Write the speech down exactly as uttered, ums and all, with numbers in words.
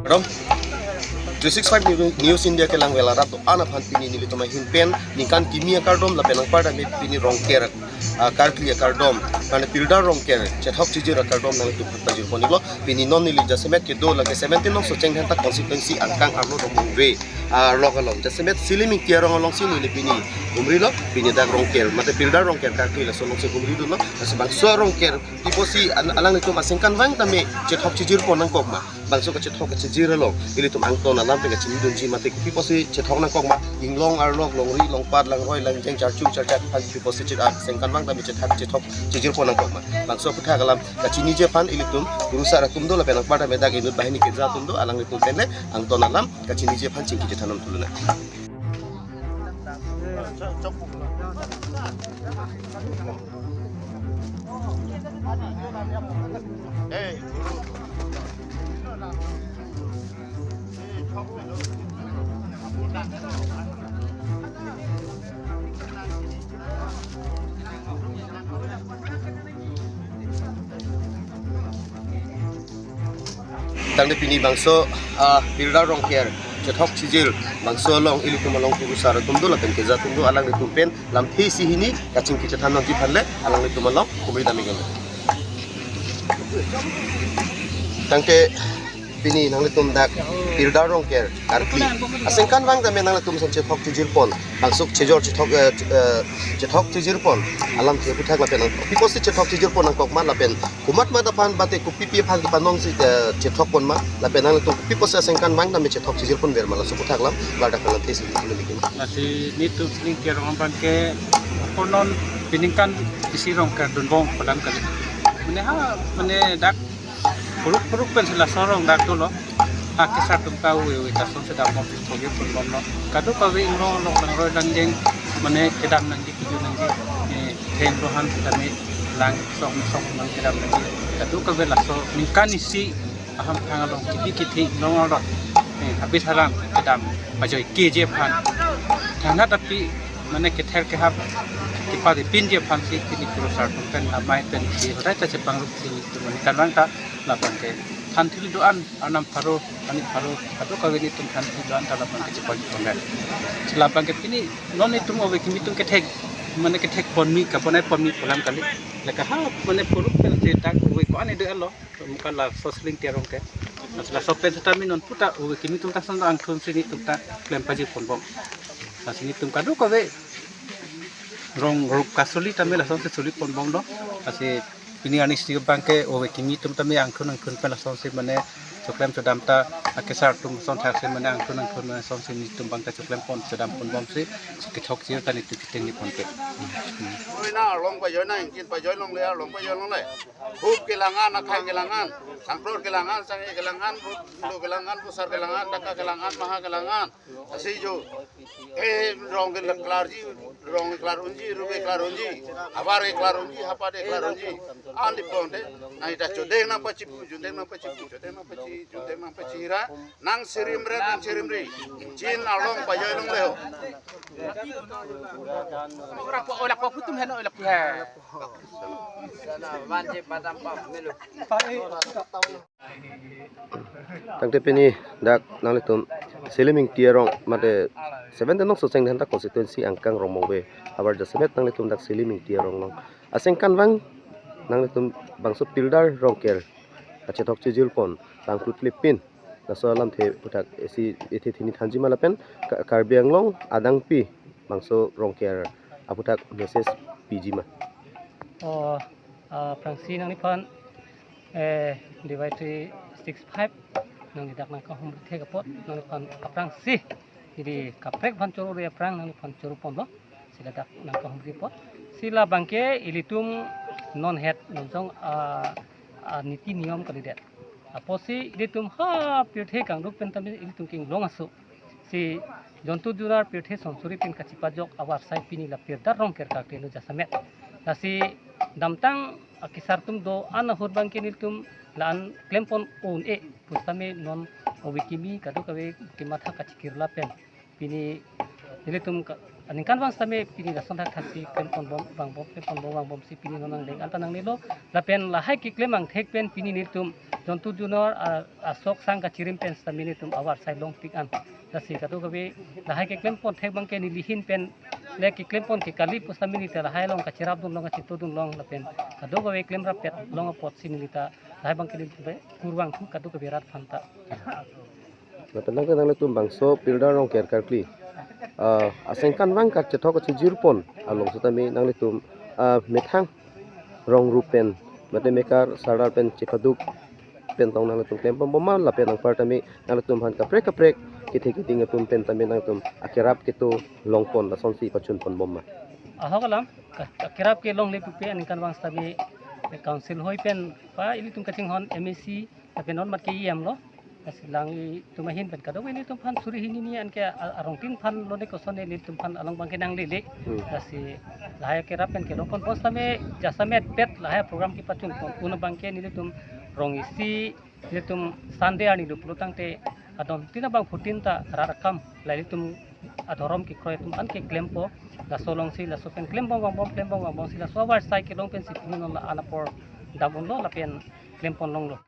Rom, three six five News India kelang vela rat do-an aphan pini nelitum ahin pen ningkan kimi akardom lapen anparta me pini Rongker, ah, karkli akardom, mane pildar Rongker chethok chijir akardom nanglitum aphan pajir pon-iklo. Pini non neli jasemet kedo lake seventeen nong Socheng Dhenta constituency angkang arlo Rongmongve, ah, arlo along jasemet Selim Ingti arong alongsi neli pini humrilo. Pini dak Rongker mate pildar Rongker karkli laso alongsi humri dunlo. Lasi bangso Rongker piposi an-, alanglitum asengkan vang tame chethok chijir pon nangkok ma? Bangso kachethok kachijir along ilitum angton alam pen kachinidunji mate piposi chethok nangkok ma? Inglong arlok, longri longpat, langroi langjeng, charchung charchak aphan piposi chit asengkan vang tame chethak chethok chijir pon nangkok ma? Bangso aputhak alam kachiniji aphan ilitum kurusar atum do lapen anparta me dak inut banghini keja atum do, alanglitum pen le angton alam kachiniji aphan chingki chethan-un thulonang. Tangte pini bangso, ah, pildar Rongker chethok chijir bangso along ilitum along kurusar atum do lapen keja atum do, alanglitum pen lamthe isi hini kachingki chethan nangji aphan le alanglitum along humri dam-iklo. Tangte pini nanglitum dak pildar Rongker karkli asengkan vang tame nanglitum ason chethok chijir pon, bangso chejor chethok, eh, eh, chethok chijir pon alamthe aputhak lapen nang piposi chethok chijir pon nangkok ma lapen komat mat aphan mate kopipi aphan kepanongsi, eh, chethok pon ma lapen nanglitum piposi asengkan vang tame chethok chijir ponver ma, laso aputhak alam ladak pen lamthe isi nelitum. Lasi nelitum Selim Ingti arong abangke konon peningkan isi Rongker dunbom padam kali. Mane ha, mane dak puruk puruk pensi laso arong dak dolo. Ha kesar atum ka ave ave ta asonsi dambom si thogir ponbomlo. Kadokave inglong arlok, langroi langjeng mane kedam nangji, kejun nangji. Eh, theng dohan tame lang sok sok man kedam nangji. Kadokave laso ningkan isi ahamphang along kebi kethe inglong arlok, eh, habit halam kedam pajoi keji aphan thangnat api mane kether kehap kepari pinji aphansi pini kurusar atum pen amei pensi hodai ta chepangrup si nelitum mane kanvang ta labangke thanthili do-an, arnam pharo, ani pharo, kadokave nelitum thanthili do-an ta labangke chepangrup ponre. Si labangke pini non nelitum ove kimi atum kethek mane kethek ponmi, kabonai ponmi pu alam kali. Lake ha mane puruk pensi dak ove ko-an do-etlo. Mukan laso Selim Ingti arong ke. Laso pen setame non puta ove kimi atum ta ason angthunsi nelitum ta klem pajir ponbom. Lasi nelitum kadokave rong rup kasoli tame lasonsi soli ponbomlo. Lasi pini arni si abangke ove kimi atum tame angthun angthun pen lasonsi mane choklem chodam ta, akesar atum ason thaksi mane angthun angthun mane lasonsi nelitum abangke choklem pon chodam ponbomsi chethok chijir ta nelitum chitengni ponpe. Oi na arlong pajoi na, ingkin pajoi longle, arlong pajoi longle. Hup kelang-an, akhai kelang-an, sangklor kelang-an, sanghe kelang-an, bu-, lu kelang-an, busar kelang-an, taka kelang-an, maha kelang-an. Lasi jo, eh, rong ke klarji, rong klar unji, ru ke klar unji, abar ke klar unji, hapa de klar unji. An di pon de, nai ta chodeng nangpachipu, jundeng nangpachipu, chodeng nangpachi, jundeng nangpachira, nang sirim re, nang sirim ri. Chin arlong pajoi longle ho. Ora po, ora po, putum heno, ora po he. Tangte pini dak nanglitum Selim Ingti arong mate seventeen nong Socheng Dhenta constituency angkang Rongmongve abar jasemet nanglitum dak Selim Ingti arong along asengkan vang nanglitum bangso pildar Rongker kachethok chijir pon, pangkrutli pin, laso alamthe aputhak isi ithe thini thanji ma lapen Ka-, Karbi Anglong adangpi bangso Rongker aputhak message piji ma? Oh, ah, aphrangsi nangliphan, eh, D Y three six five nangli dak nangkahumri thek apot nangliphan aphrangsi, ili kaprek aphan choro re aphrang nangliphan choro ponlo. Si ladak nangkahumri apot. Si labangke ilitum non het nonjong, ah, ah, niti niyom kalidet. Apotsi ilitum ha pirthe kangduk pen tame ilitum ke inglong aso. Si jontu junar pirthe sonsuri pen kachipajok avar sai pini la pildar Rongker karkli lo jasemet. Lasi damtang akesar atum do-an ahut abangke nelitum la-an klem pon un-e pusitame non ove kimi kadokave kematha kachikirla pen pini nelitum ka-, Aningkanvang sitame pini lason thakthak si klempon bom vangbom, klempon bom vangbom si pini non nangdeng anta nangnelo. Lapen lahai keklem angthek pen pini nelitum jontu junor, ah, asok sang kachirim pen sitame nelitum avarsai longpik an. Lasi kadokave lahai keklempon thek abangke neli ahin pen le keklempon ke kali pu sitame neli ta lahai along kachirapdun long, kachitodun long, lapen kadokave klemrappet long apotsi neli ta lahai abangke nelitum kurvangthu kadokave rat aphanta. Lapen nangke nanglitum bangso pillar rong ker karkli, ah, asengkanvang kachethok kachijirpon along sitame nanglitum, ah, methang rong rup pen mate mekar sardar pen chepaduk pen tong nanglitum klempon bom ma, lapen anparta me nanglitum aphan kaprek kaprek kethe keding atum pen tame nanglitum akerap keto longpon lasonsi pachunpon bom ma? Ahok alam, ka-, akerap ke longle pupe aningkanvang sitame council hoi pen pa ilitum kachinghon M A C, lapen non mat ke E M lo. Lasi alanglitum ahin pen kadokave ilitum aphan suri hini ni anke a-, arongtin aphan lone koson ilitum aphan along abangke nanglele. Hmm. Lasi lahai akerap pen kelongpon pon sitame jasemetpet lahai program kepachunpon un abangke nelitum rong isi, nelitum Sunday arni lo pulo tangte adontin abangphutin ta rat akam, la ilitum adhorom kekroi atum an keklempo, laso alongsi laso pen klembom vangbom, klembom vangbom si laso avarsai kelong pensi pini non la-an apor dam unlo lapen klempon longlo.